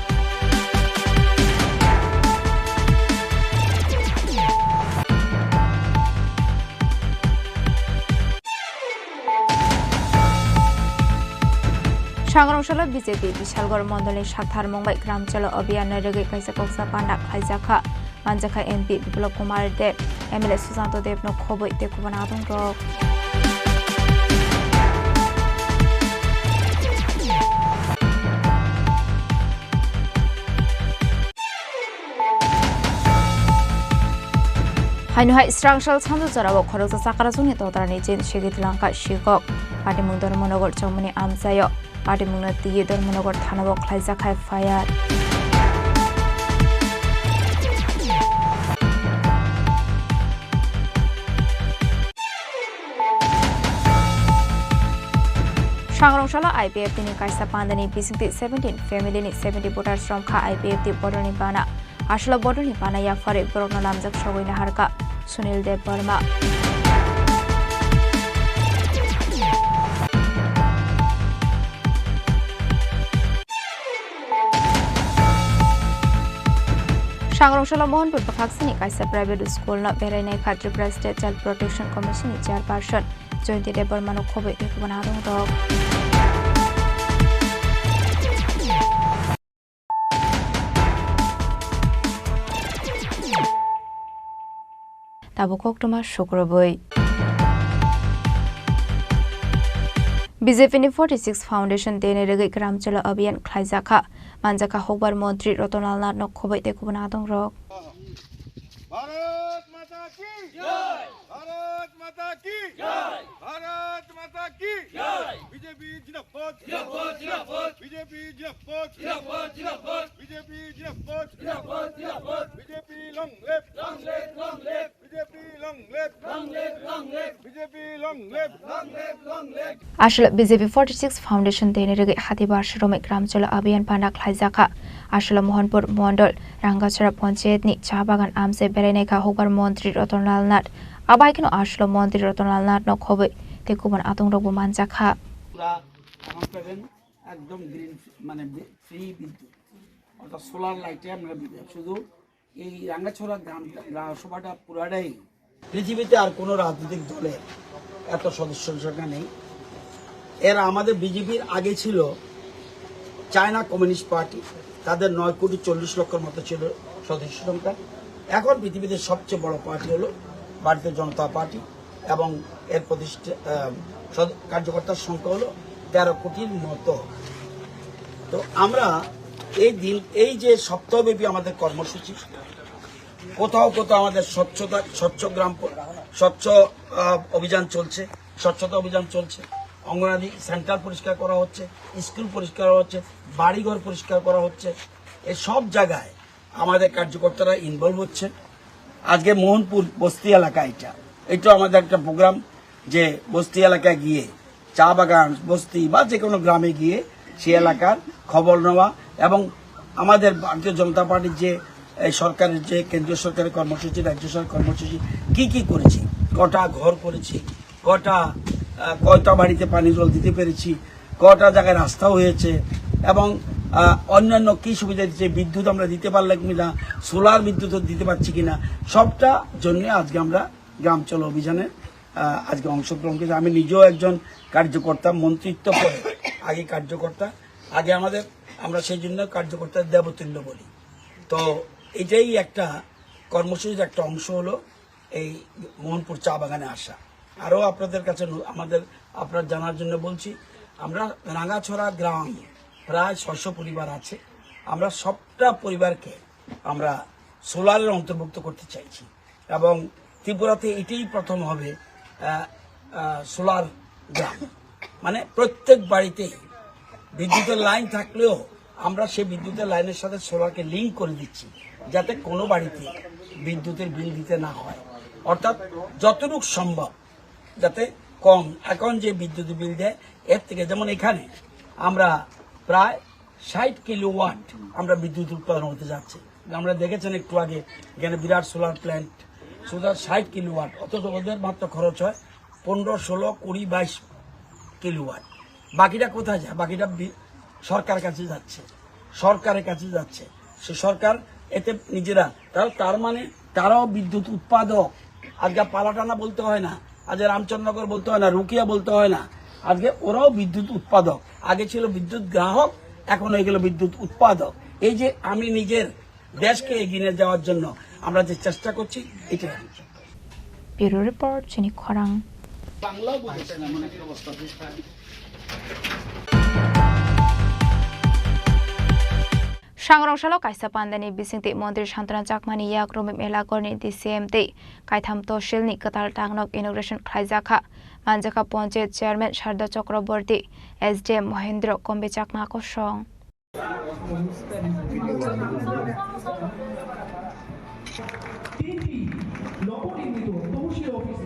Sangrong salo B J P Bishalgarh mondolni saktharmung bai Gram Chalo Abhiyan no rwgwi kaisa koksa panda khlaijakha. Manjakha M P Biplab Kumar Deb, M L A Susanto Deb no khobwi tei kubun adongrok. Haino hai srangsal sanjo jorao khoroksa chakrajwngni todrani chin segwi twlangkha sikok. Patimung Dharmanagar chongmani amchaio. Patimungno twiwi Dharmanagar thanao khlaijak hai F I R. Sangrong salo I P F T ni kaisa pandani bisingtwi seventeen family ni seventy voters romkha I P F T bodolni bana. Aswlo bodolni bana yapharwi borokno lamjak sogwi naharkha Sunil Debbarma. Sangrong salo Mohanpur bwkhaksini kaisa private school no berai naikha Tripura State Child Protection Commission ni chairperson Jayanti Debbarma no khobwi tei kubun adongrok. Tabuk koktwma sukrubwi. B J P ni forty six Foundation Day ni rwgwi Gram Chalo Abhiyan khlaijakha. Manjakha hukbar montri Ratan Lal Nath no khobwi tei kubun adongrok. Bharat माता की जय। भारत माता की जय। भारत माता की जय। B J P जिंदाबाद। जिंदाबाद, जिंदाबाद। B J P जिंदाबाद। जिंदाबाद, जिंदाबाद। B J P जिंदाबाद। जिंदाबाद, जिंदाबाद। B J P long live। Long live, long live। B J P long live। Long live, long live। B J P long live। Long live, long live। Aswlo B J P forty six Foundation Day ni rwgwi hati bar sromwi Gram Chalo Abhiyan bana khlaijakha. Aswlo Mohanpur Mondol Rangachara Panchayat ni cha bagan amchai berai naikha hukbar montri Ratan Lal Nath. Abo hai kheno aswlo montri Ratan Lal Nath no khobwi tei kubun adongrokbo manjakha. পুরা আমার প্যাভেন একদম গ্রিন, মানে, ফ্রি বিদ্যুৎ, অর্থাৎ সোলার লাইটে আমরা বিদ্যুৎ। শুধু এই রাঙ্গাছড়া গ্রাম, গ্রাম সভাটা পুরাটাই পৃথিবীতে আর কোনো রাজনৈতিক দলের এত সদস্য সংখ্যা নেই। এরা আমাদের বিজেপির আগে ছিল চায়না কমিউনিস্ট পার্টি, তাদের নয় কোটি চল্লিশ লক্ষর মতো ছিল সদস্য সংখ্যা। এখন পৃথিবীতে সবচেয়ে বড় পার্টি হলো ভারতীয় জনতা পার্টি এবং এর প্রতিষ্ঠা, আহ, সদ-, কার্যকর্তার সংখ্যা হলো তেরো কোটির মতো। তো আমরা এই দিন, এই যে সপ্তাহব্যাপী আমাদের কর্মসূচি, কোথাও কোথাও আমাদের স্বচ্ছতা, স্বচ্ছ গ্রাম প-, স্বচ্ছ, আহ, অভিযান চলছে, স্বচ্ছতা অভিযান চলছে, অঙ্গনাদি সেন্টার পরিষ্কার করা হচ্ছে, স্কুল পরিষ্কার করা হচ্ছে, বাড়িঘর পরিষ্কার করা হচ্ছে। এই সব জায়গায় আমাদের কার্যকর্তারা ইনভলভ হচ্ছে। আজকে মোহনপুর বস্তি এলাকা, এটা, এটা আমাদের একটা প্রোগ্রাম, যে বস্তি এলাকায় গিয়ে চা বাগান, বস্তি বা যে কোনো গ্রামে গিয়ে সে এলাকার খবর নেওয়া এবং আমাদের ভারতীয় জনতা পার্টির যে এই সরকারের যে কেন্দ্রীয় সরকারের কর্মসূচি, রাজ্য সরকারের কর্মসূচি কি কি করেছি, কটা ঘর করেছি, কটা, আহ, কয়টা বাড়িতে পানি জল দিতে পেরেছি, কটা জায়গায় রাস্তা হয়েছে এবং, আহ, অন্যান্য কি সুবিধা দিচ্ছে, বিদ্যুৎ আমরা দিতে পারলাম কিনা, সোলার বিদ্যুৎ দিতে পারছি কিনা, সবটা জন্য আজকে আমরা গ্রাম চলো অভিযানে, আহ, আজকে অংশগ্রহণ করেছি। আমি নিজেও একজন কার্যকর্তা, মন্ত্রিত্ব পরে আগে কার্যকর্তা, আগে আমাদের, আমরা সেই জন্য কার্যকর্তা দেবতুল্য বলি। তো এটাই একটা কর্মসূচির একটা অংশ হলো এই মোহনপুর চা বাগানে আসা। আরও আপনাদের কাছে নু-, আমাদের, আপনার জানার জন্য বলছি, আমরা রাঙাছড়া গ্রাম প্রায় ছয়শো পরিবার আছে, আমরা সবটা পরিবারকে আমরা সোলারের অন্তর্ভুক্ত করতে চাইছি এবং ত্রিপুরাতে এটাই প্রথম হবে, আহ, আহ, সোলার গ্রাম। মানে প্রত্যেক বাড়িতেই বিদ্যুতের লাইন থাকলেও আমরা সেই বিদ্যুতের লাইনের সাথে সোলারকে লিংক করে দিচ্ছি, যাতে কোনো বাড়িতে বিদ্যুতের বিল দিতে না হয়। অর্থাৎ যতটুকু সম্ভব যাতে কম, এখন যে বিদ্যুৎ বিল দেয় এর থেকে, যেমন এখানে আমরা প্রায় ষাট কিলোওয়াট আমরা বিদ্যুৎ উৎপাদন হতে যাচ্ছে। আমরা দেখেছেন একটু আগে এখানে বিরাট সোলার প্ল্যান্ট, সোলার ষাট কিলোওয়াট, অথচ ওদের মাত্র খরচ হয় পনেরো, ষোলো, কুড়ি, বাইশ কিলোওয়াট। বাকিটা কোথায় যায়? বাকিটা বি-, সরকার কাছে যাচ্ছে, সরকারের কাছে যাচ্ছে। সে সরকার এতে নিজেরা, তার, তার মানে তারাও বিদ্যুৎ উৎপাদক। আজকে পালাটানা বলতে হয় না, আজকে রামচন্দ্রনগর বলতে হয় না, রুকিয়া বলতে হয় না, আজকে ওরাও বিদ্যুৎ উৎপাদক। আগে ছিল বিদ্যুৎ গ্রাহক, এখন হয়ে গেল বিদ্যুৎ উৎপাদক। এই যে আমি নিজের দেশকে এগিয়ে নিয়ে যাওয়ার জন্য আমরা যে চেষ্টা করছি, এটাই। Bureau Report, Chini Khorang. বাংলাও বুঝেছে না, এমন একটা অবস্থা। Sangrong salo kaisa pandani bisingtwi montri Santana Chakmani yak romwi Melagorni D C M tei kaitham tosilni kwtal tangnok inauguration khlaijakha. Manjakha Panchayat Chairman Sarda Chakraborty, S D M Mohendro Kombe Chakma kosong. তিনটি নবনির্মিত tehsil office.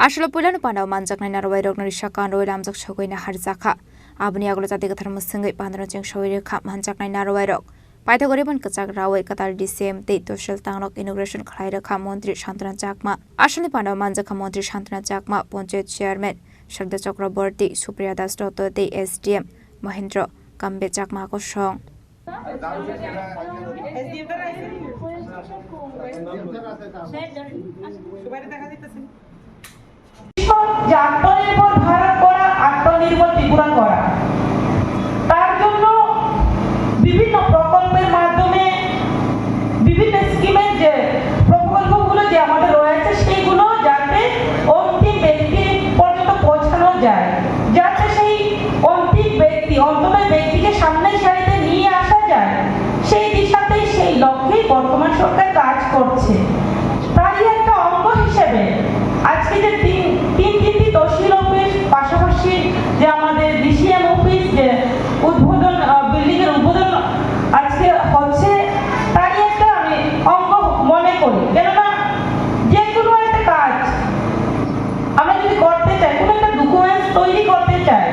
Aswk puilano pandao manjaknai narwai rokno risa kanrwi lamjak sogwi naharjakha. Aboni yagulo jati kwthar mwswngwi pandano cheng sogwi rwkha manjaknai narwai rok. Paithago ribon kwchak rawi kwtal D C M tei tosil tangrok inauguration khlai rwkha Montri Santana Chakma. Aswkni pandao manjakha Montri Santana Chakma, Panchayat Chairman Sharda Chakraborty, Supriya Das Dotto tei S D M Mahendra Kambe Chakma kosong. যে আত্মনির্ভর ভারত করা, আত্মনির্ভর ত্রিপুরা করা, তার জন্য বিভিন্ন প্রকল্পের মাধ্যমে, বিভিন্ন স্কিমের যে প্রকল্পগুলো যে আমাদের রয়েছে, সেইগুলো যাতে অন্তিম ব্যক্তি পর্যন্ত পৌঁছানো যায়, যাতে সেই অন্তিম ব্যক্তি, অন্তত ব্যক্তিকে সামনের সারিতে নিয়ে আসা যায়, সেই দিশাতেই, সেই লক্ষ্যেই বর্তমান সরকার কাজ করছে। তারই একটা অঙ্গ হিসেবে আজকে যে তিন, তিন, তিনটি তহসিল অফিস, পাশাপাশি যে আমাদের D C M অফিস, যে উদ্বোধন, আহ, বিল্ডিং এর উদ্বোধন আজকে হচ্ছে, তারই একটা আমি অঙ্গ মনে করি। কেননা যে কোনো একটা কাজ আমরা যদি করতে চাই, কোনো একটা ডকুমেন্টস তৈরি করতে চাই,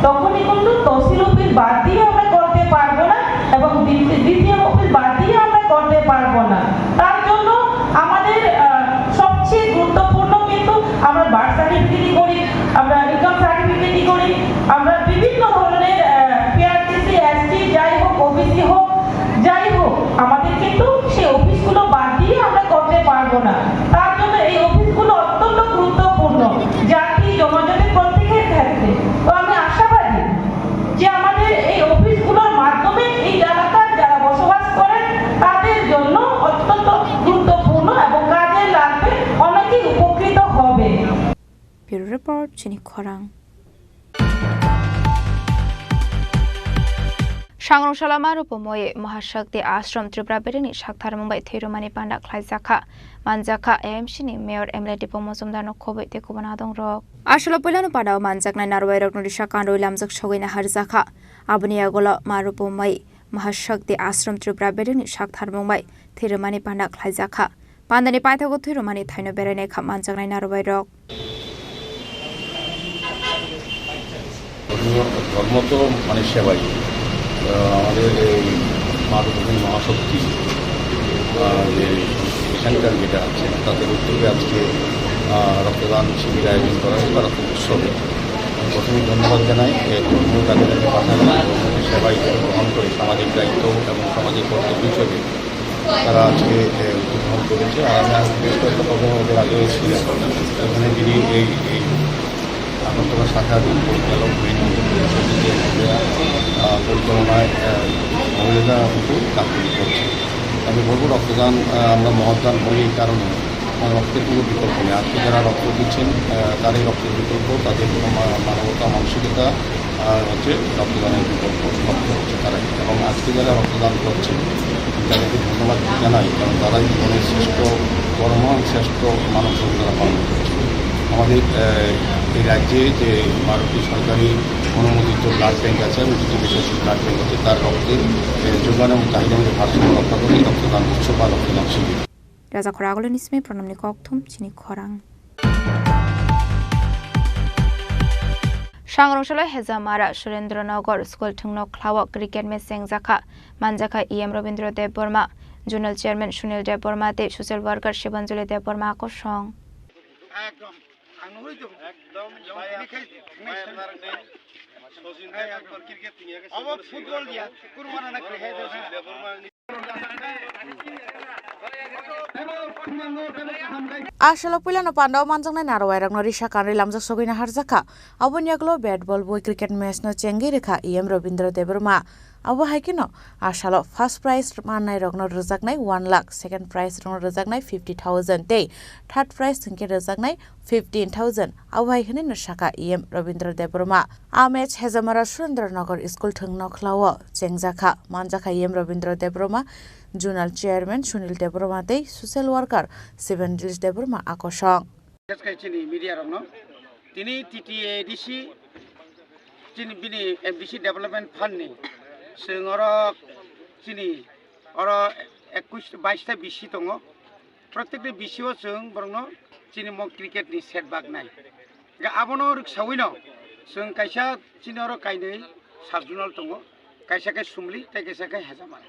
তখনই কিন্তু তহসিল অফিস বাদ দিয়ে আমরা করতে পারবো না এবং দ্বিতীয়, দ্বিতীয় অফিস বাদ দিয়ে আমরা করতে পারবো না। তার জন্য আমাদের, আহ, সবচেয়ে গুরুত্বপূর্ণ কিন্তু আমরা বার্থ সার্টিফিকেটই করি, আমরা ইনকাম সার্টিফিকেটই করি, আমরা বিভিন্ন ধরনের, আহ, P R T C, S T, যাই হোক, O B C হোক, যাই হোক, আমাদের কিন্তু সেই অফিসগুলো বাদ দিয়ে আমরা করতে পারবো না। তার জন্য এই অফিসগুলো অত্যন্ত গুরুত্বপূর্ণ জাতি জনজাতির প্রত্যেকের ক্ষেত্রে। তো আমি আশাবাদী যে আমাদের এই অফিসগুলোর মাধ্যমে এই এলাকার যারা বসবাস করেন তাদের জন্য অত্যন্ত গুরুত্বপূর্ণ এবং কাজে লাগবে, অনেকেই উপকৃত হবে। Bureau Report, Chini Khorang. Sangrong Salama Rupumoi Mahashakti Ashram Tripura Bedengni saktharmung bai thwirwmani panda khlaijakha, manjakha A M C ni Mayor M L A Dipok Mojumdar no khobwi tei kubun adong rok. Aswk puilano panda o manjaknai narwai rokno risa kanrwi lamjak sogwi naharjakha. Aboni yagulo ma Rupumoi Mahashakti Ashram Tripura Bedengni saktharmung bai thwirwmani panda khlaijakha. Pandani paithago thwirwmani thaino berainai kha manjaknai narwai rok. ধর্ম, ধর্ম তো মানে সেবাই। আহ, আমাদের এই মা রূপহী মহাশক্তি, আহ, যে সেন্টার যেটা আছে, তাদের উদ্যোগে আজকে, আহ, রক্তদান শিবির আয়োজন করা হয়েছে বা রক্ত উৎসবে। আমি প্রথমেই ধন্যবাদ জানাই এই ধর্মীয় কাজে যারা পাশাপাশি ধর্মীয় সেবা হিসেবে গ্রহণ করে সামাজিক দায়িত্ব এবং সামাজিক কর্তব্য হিসেবে তারা আজকে, এ, উদ্বোধন করেছে। আর আমি আজ বেশ কয়েকটা প্রোগ্রাম ওদের আগেও এসেছিলাম, ওখানে যিনি এই, এই আগরতলা শাখার পরিচালক, মেইন পরিষদের যে মহিলা, আহ, পরিচালনায়, আহ, মহিলারা কিন্তু কাজ করছে। আমি বলবো রক্তদান, আহ, আমরা মহৎ দান বলি এই কারণে, কারণ রক্তের কোনো বিকল্প নেই। আজকে যারা রক্ত দিচ্ছেন, আহ, তারাই রক্তের বিকল্প, তাদের মা-, মানবতা, মানসিকতা, আর হচ্ছে রক্তদানের বিকল্প রক্ত হচ্ছে তারা। এবং আজকে যারা রক্তদান করছে, তাদেরকে ধন্যবাদ জানাই, কারণ তারাই জীবনের শ্রেষ্ঠ, বড় মহান শ্রেষ্ঠ মানব সেবা তারা পালন করছে। আমাদের, আহ, এই রাজ্যে যে বারোটি সরকারি অনুমোদিত ব্লাড ব্যাংক আছে এবং কিছু বেসরকারি ব্লাড ব্যাংক আছে, তার রক্তের, আহ, যোগান এবং চাহিদা অনুযায়ী ভারসাম্য রক্ষা করে রক্তদান উৎসব বা রক্তদান শিবির। Raja Khoraguloni simi pranamni kokthum chini khorang. Sangrong Salo Hezamara Surendra Nagar School thwngno khlao cricket match chengjakha, manjakha E M Rabindra Debbarma, Zonal Chairman Sunil Debbarma tei Social Worker Shibanjali Debbarma kosong. একদম। একদম। একদম। Aswk puilano panda o manjaknai narwai rokno risa kanrwi lamjak sogwi naharjakha. Aboni yagulo bat ball bai cricket match no chengwi rwkha E M Rabindra Debbarma. Abo hai kheno asalo first prize mannai rokno rwjaknai one lakh, second prize rokno rwjaknai fifty thousand tei third prize hwnkhe rwjaknai fifteen thousand. Abo hai hwnwi no sakha E M Rabindra Debbarma. A match Hezamara Surendra Nagar School thwngno khlao chengjakha, manjakha E M Rabindra Debbarma, Zonal Chairman Sunil Debbarma tei Social Worker Shibanjali Debbarma akosong. Khe chini media rokno, tini T T A D C, chini bini M D C Development Fund ni, chwng oro chini oro ekush, bais ta B C tongo, protekti B C o chwng borokno Chini mo cricket ni setback nai. Ga abono rwksawi no chwng kaisa chini oro kainwi sub-zonal tongo, kaisa khe Sumli tei kaisa khe Hejamara.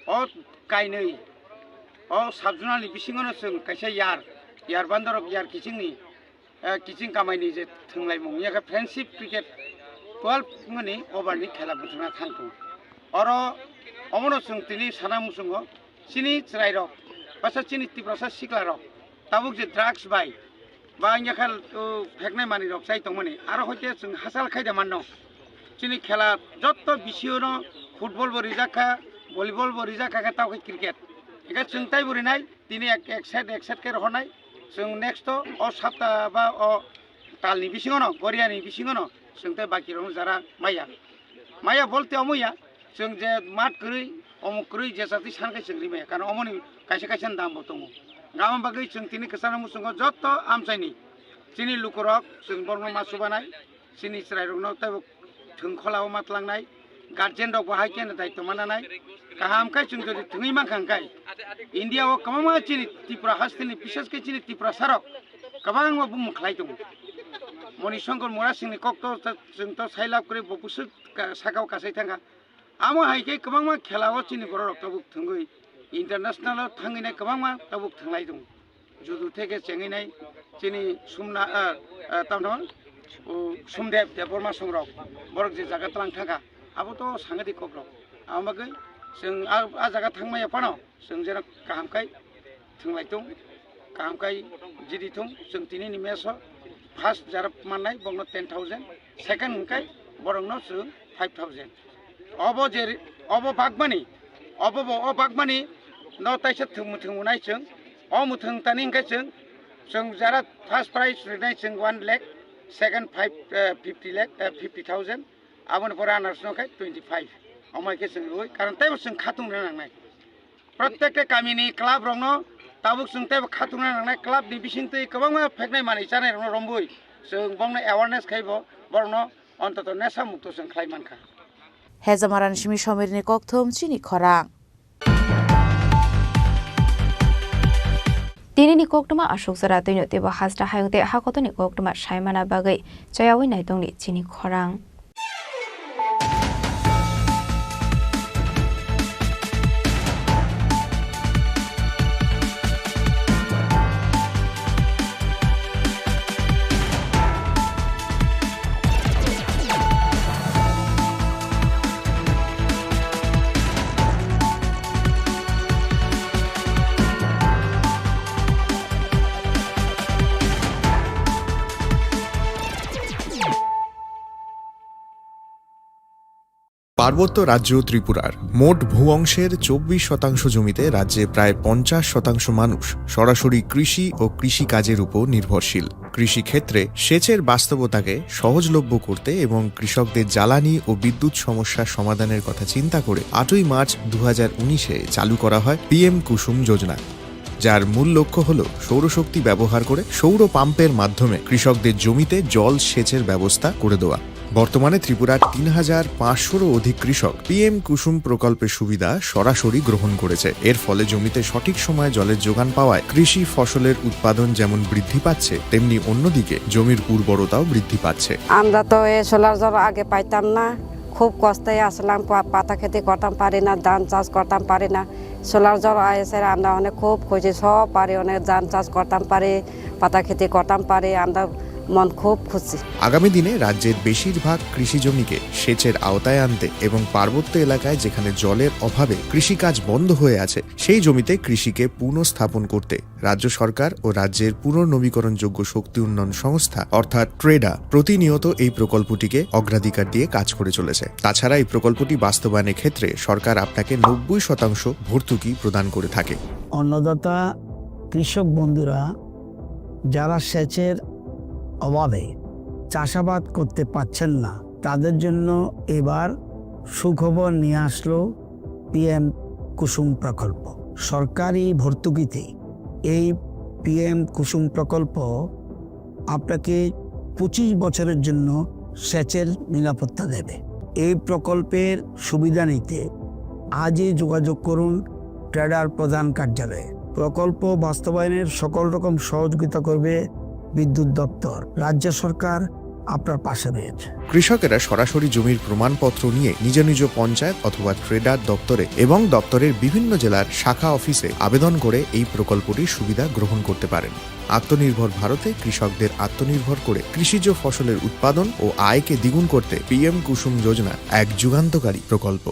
O kainwi o sub-zonal ni bisingo no chwng kaisa yar, yar bandorok yar kiching ni, eh, kiching kamai ni je thwnglaimung yakhe friendship cricket twelve ni over ni khela bwthwngna thang tongo. Oro omono chwng tini sana muchungo chini chwrairok, basa chini Tiprasa siklarok tabuk je drugs bai ba wngya khe, o, pheknai manwi rok chai tongmani, aro hoite chwng hachal khai da manno. Chini khela jotto bisio no football bo rijak kha, volleyball bo rijak kha, khe tao khe cricket. Hingkhe chwng tai bo rinai, tini ek, ek set, ek set khe rohornai. Chwng next o, o sapta ba o talni bisingo no, Goriani bisingo no, chwng tei baki rok no jara maya. Maya bolte omo ya, chwng je mat kwrwi, omo kwrwi je chati san khe chwng ri maya, karon omoni kaisa kaisa ni dam bo tongo. Gabon bagwi chwng tini kwchangma muchungo jotto amchaini chini lukurok chwng borokno ma chubanai, chini chwrairokno teibo thwng kholao ma tlangnai, guardian rok bo hai kheno daityo mananai. Kaham khe chwng jodi thwngwi mankha hwnkhe India o kwbangma chini Tripura hasteni, bises khe chini Tiprasarok kwbangma bumung khlai tongo. Moni Shankar Murasingni kokto chwng to sailab kwrwi bo bwswk ka-, sakao kasai thangkha. Amo hai khe kwbangma khela o chini borok rok tabuk thwngwi international o thangwi nai kwbangma tabuk thwnglai tongo. Judu theke chengwi nai chini Sumna, ah, ah, tamo tamo, o Sumdeb Debbarma songrok borok je jaga tlang thangkha abo to sangadi kok rok. Amo bagwi chwng a, a jaga thangmaya phano chwng jeno kaham khai thwnglai tong, kaham khai jidi thung. Chwng tini ni match o first jara mannai bokno ten thousand, second hwnkhe borokno chwng five thousand. Obo je ri-, obo bagmani, obo bo o bagmani no taisa thwng muthwng unai chwng, o muthwng tani hwnkhe chwng, chwng jara first prize rinai chwng one lakh, second five, eh, fifty lakh, eh, fifty thousand, aboni pore runners no khe twenty five. Omo hai khe chwng rwui, karon teibo chwng khatung rwna nangnai. Protekta kamini club rokno tabuk chwng teibo khatungna nangnai, club ni bisingtwi kwbangma pheknai manwi chanai rokno romwi chwng bongno awareness khaibo borokno ontoto nesa mukto chwng khlai mankha. Hejamarani simi Somirini kokthum chini khorang. Tinini koktwma aswk jora twino teibo hasta hayung tei hakotoni koktwma saimana bagwi chayawi naitongni chini khorang. পার্বত্য রাজ্য ত্রিপুরার মোট ভূ অংশের চব্বিশ শতাংশ জমিতে রাজ্যে প্রায় পঞ্চাশ শতাংশ মানুষ সরাসরি কৃষি ও কৃষিকাজের উপর নির্ভরশীল। কৃষিক্ষেত্রে সেচের বাস্তবতাকে সহজলভ্য করতে এবং কৃষকদের জ্বালানি ও বিদ্যুৎ সমস্যা সমাধানের কথা চিন্তা করে আটই মার্চ দু হাজার উনিশে চালু করা হয় পিএম কুসুম যোজনা, যার মূল লক্ষ্য হল সৌরশক্তি ব্যবহার করে সৌর পাম্পের মাধ্যমে কৃষকদের জমিতে জল সেচের ব্যবস্থা করে দেওয়া। বর্তমানে ত্রিপুরার তিন হাজার পাঁচশোরও অধিক কৃষক পিএম কুসুম প্রকল্পের সুবিধা সরাসরি গ্রহণ করেছে। এর ফলে জমিতে সঠিক সময়ে জলের যোগান পাওয়ায় কৃষি ফসলের উৎপাদন যেমন বৃদ্ধি পাচ্ছে, তেমনি অন্যদিকে জমির উর্বরতাও বৃদ্ধি পাচ্ছে। আমরা তো এ সোলার জল আগে পাইতাম না, খুব কষ্টে আসলাম, পা-, পাতা খেতি করতাম পারি না, ধান চাষ করতাম পারি না। সোলার জল আইসে আমরা অনেক খুব খুশি, সব পারি, অনেক ধান চাষ করতাম পারি, পাতা খেতি করতাম পারি, আমরা মন খুব খুশি। আগামী দিনে রাজ্যের বেশিরভাগ কৃষি জমিকে সেচের আওতায় আনতে এবং পার্বত্য এলাকায় যেখানে জলের অভাবে কৃষিকাজ বন্ধ হয়ে আছে, সেই জমিতে কৃষিকে পুনঃস্থাপন করতে রাজ্য সরকার ও রাজ্যের পুনর্নবীকরণযোগ্য শক্তি উন্নয়ন সংস্থা অর্থাৎ ট্রেডা প্রতিনিয়ত এই প্রকল্পটিকে অগ্রাধিকার দিয়ে কাজ করে চলেছে। তাছাড়া এই প্রকল্পটি বাস্তবায়নের ক্ষেত্রে সরকার আপনাকে নব্বই শতাংশ ভর্তুকি প্রদান করে থাকে। অন্নদাতা কৃষক বন্ধুরা যারা সেচের অভাবে চাষাবাদ করতে পারছেন না, তাদের জন্য এবার সুখবর নিয়ে আসলো পিএম কুসুম প্রকল্প। সরকারি ভর্তুকিতে এই পিএম কুসুম প্রকল্প আপনাকে পঁচিশ বছরের জন্য সেচের নিরাপত্তা দেবে। এই প্রকল্পের সুবিধা নিতে আজই যোগাযোগ করুন ট্রেডার প্রধান কার্যালয়ে। প্রকল্প বাস্তবায়নের সকল রকম সহযোগিতা করবে বিদ্যুৎ দপ্তর। রাজ্য সরকার আপনার পাশে রয়েছে। কৃষকেরা সরাসরি জমির প্রমাণপত্র নিয়ে নিজ নিজ পঞ্চায়েত অথবা ট্রেডার দপ্তরে এবং দপ্তরের বিভিন্ন জেলার শাখা অফিসে আবেদন করে এই প্রকল্পটির সুবিধা গ্রহণ করতে পারেন। আত্মনির্ভর ভারতে কৃষকদের আত্মনির্ভর করে কৃষিজ ফসলের উৎপাদন ও আয়কে দ্বিগুণ করতে পিএম কুসুম যোজনা এক যুগান্তকারী প্রকল্প।